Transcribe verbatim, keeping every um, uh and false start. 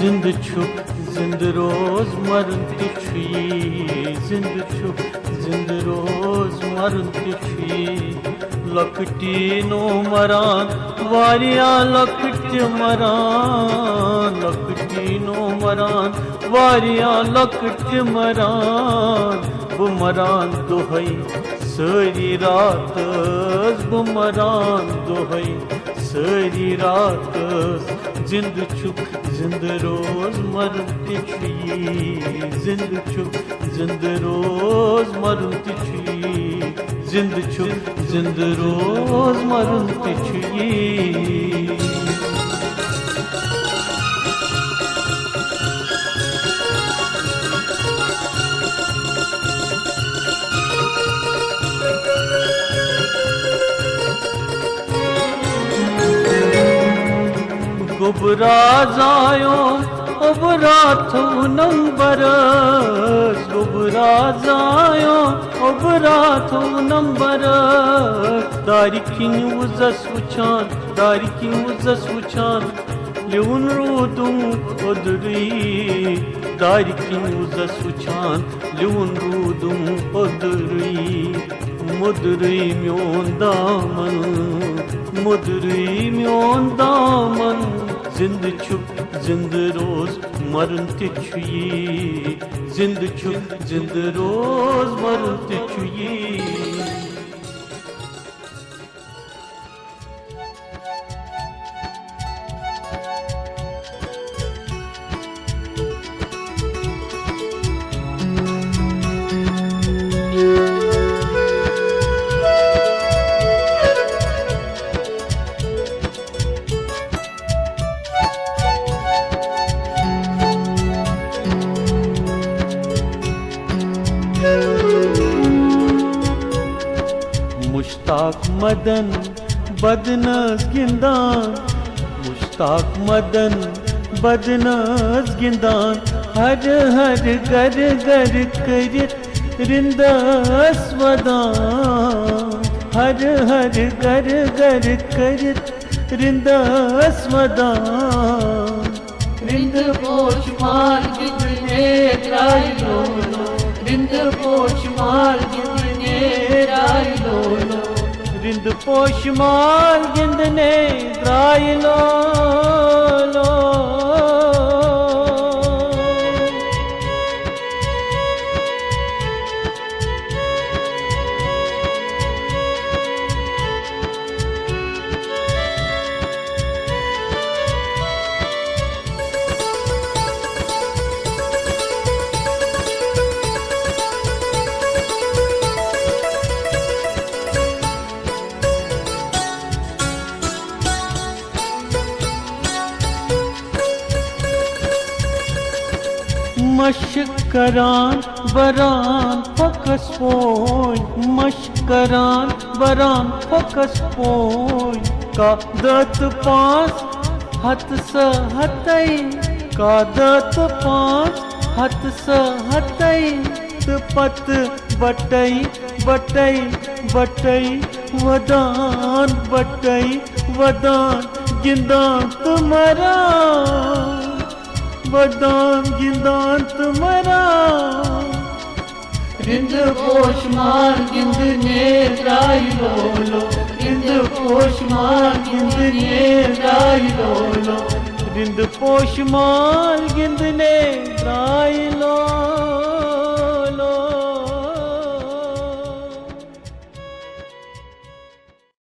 زندٕ چھُکھ، زندٕ روز، مرُن تہِ چھُ یی۔ زندٕ چھُکھ، زندٕ روز، مرُن تہِ چھُ یی۔ لۄکٹی نو مران، واریاہ لۄکٕٹۍ تہِ مران۔ لۄکٹی نو مران، واریاہ لۄکٕٹۍ تہِ مران۔ بہٕ مران دۄہے سٲری راتس، بہٕ مران دۄہے سٲری راتس۔ زندٕ چھُکھ، زندٕ روز، مرُن تہِ چھُ یی۔ زندٕ چھُکھ، زندٕ روز، مرُن تہِ چھُ یی۔ زندٕ چھُکھ، زندٕ روز، مرُن تہِ چھُ یی۔ گوٚبرا زایو، اوٚبرا تھوٚو نمبرس۔ گوٚبرا زایو، اوٚبرا تھوٚو نمبرس۔ دارِ کِنۍ وُزس وُچھان، دارِ کِنۍ وُزس وُچھان، لیوُن روٗدُم اوٚدرُے۔ دارِ کِنۍ وُزس وُچھان، لیوُن روٗدُم اوٚدرُے۔ موٚدرُے میون دامن، موٚدرُے میون دامن۔ زندٕ چھُکھ، زندٕ روز، مرُن تہِ چھُ یی۔ زندٕ چھُکھ، زندٕ روز، مرُن تہِ چھُ یی۔ مشتاق مدن بدنس گِنٛدان، مشتاق مدن بدنس گِنٛدان، ہر ہر گر گر کٔرِتھ رِنٛدس ودان، ہر ہر گر گر کٔرِتھ رِنٛدس ودان۔ رِنٛدٕ پوش مال گِنٛدنے درٛاے لولو، رِنٛدٕ پوش مال گِنٛدنے درٛاے لولو۔ رِنٛدٕ پوش مال گِنٛدنے درٛاے لولو۔ مشق کران بران پھۄکس پوے، مشق کران بران پھۄکس پوے۔ کاہ دہ تہٕ پانٛژھ ہتھ سہتے، کاہ دہ تہٕ پانٛژھ ہتھ سہتے، تہٕ پتہٕ بٹے بٹے بٹے ودان، بٹے ودان، گِنٛدان تہٕ مران، ودان، گِنٛدان تہٕ مران۔ رِنٛدٕ پوش مال گِنٛدنے درٛاے لولو، رِنٛدٕ پوش مال گِنٛدنے درٛاے لولو۔ رِنٛدٕ پوش مال گِنٛدنے درٛاے لولو۔